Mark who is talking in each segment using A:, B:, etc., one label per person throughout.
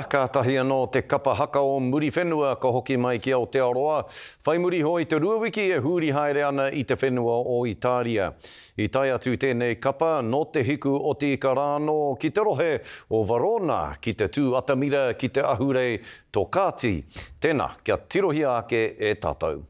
A: Kātahi anō te kapa haka o Muriwhenua ka hoki mai ki Aotearoa, whai muri iho i te ruawiki e hūri haere ana i te whenua o Itāria. I tae atu tēnei kapa nō te hiku o te ika rānō ki te rohe o Verona ki te tū atamira ki te ahurei Tokati. Tēnā, kia tirohia ake e tātou.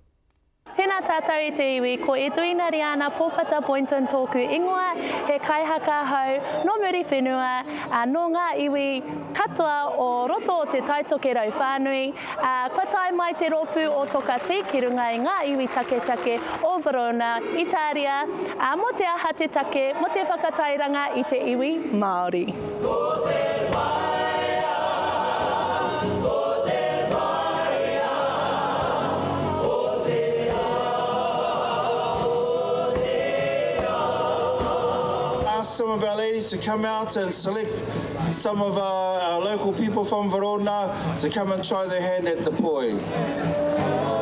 B: Tēnā tātou e te iwi, ko Edwina Riana Pōpata Boynton tōku ingoa, he kaihaka ahau nō Muriwhenua, ā, nō ngā iwi katoa o roto o Te Tai Tokerau whānui, ā, kua tae mai te rōpū o Tokati ki runga i ngā iwi taketake o Verona, Itāria, ā, mō te aha te take, mō te whakatairanga i te iwi Māori.
C: Ko te whaea, ko te whaea, o te ao, o te ao.
D: Ask some of our ladies to come out and select some of our, our local people from Verona to come and try their hand at the poi.